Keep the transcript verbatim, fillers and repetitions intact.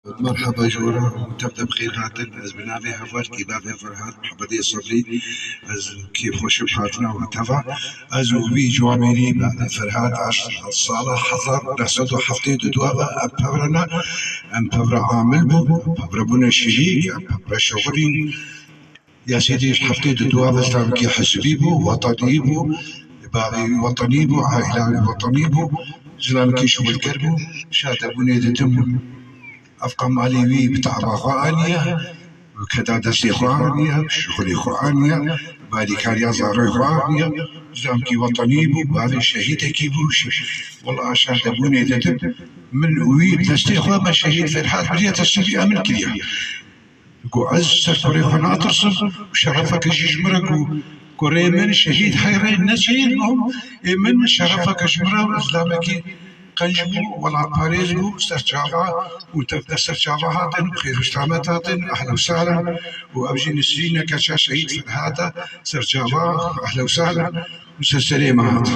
Merheba ji we re û tev de bi xêr hatin. Ez bi navê Hevalkî, bavê Ferhat Mihemedê Sebrî. Ez kêfxweşim hatina we teva. Ez û wî ciwamêrî bavê Ferhat aşt sala hezar neh sed û heftê û du ve em pevre ne. Em pevre amil bû, em pevre bûne şirîk, em pevre şexulîn. Ya sêdî heftê û du ve zilamekî hizbî bû, wetanî bû, bavê wî wetanî bû, aîla wî wetanî bû, zilamekî şixulker bû, şadebûnê didim. Ev qemalê wî bi taba xwe aniye, bi keda destê xwe aniye, bi şixulê xwe aniye, bi alîkariya zaroyê xwe aniye, zilamekî wetanî bû, bavê şehîdekî bû, şi-, wela şadebûnê didim. Min û wî bi destê xwe me şehîd Ferhat biriye, destûrî emin kiriye. Ku ez ser kurê xwe natirsim û şerefeke jî ji min re ku kurê min şehîd heyre ne şehîd bû, ê min şerefeke ji min re zilamekî qenc bû, welatparêz bû, serçava û tev de serçava hatin, bi xêr û selamet hatin, ehlen û sehlen. Û ev jî nisrîneke çar şehîd Ferhat e, serçava, ehlen û sehlen, û ser serê me hat.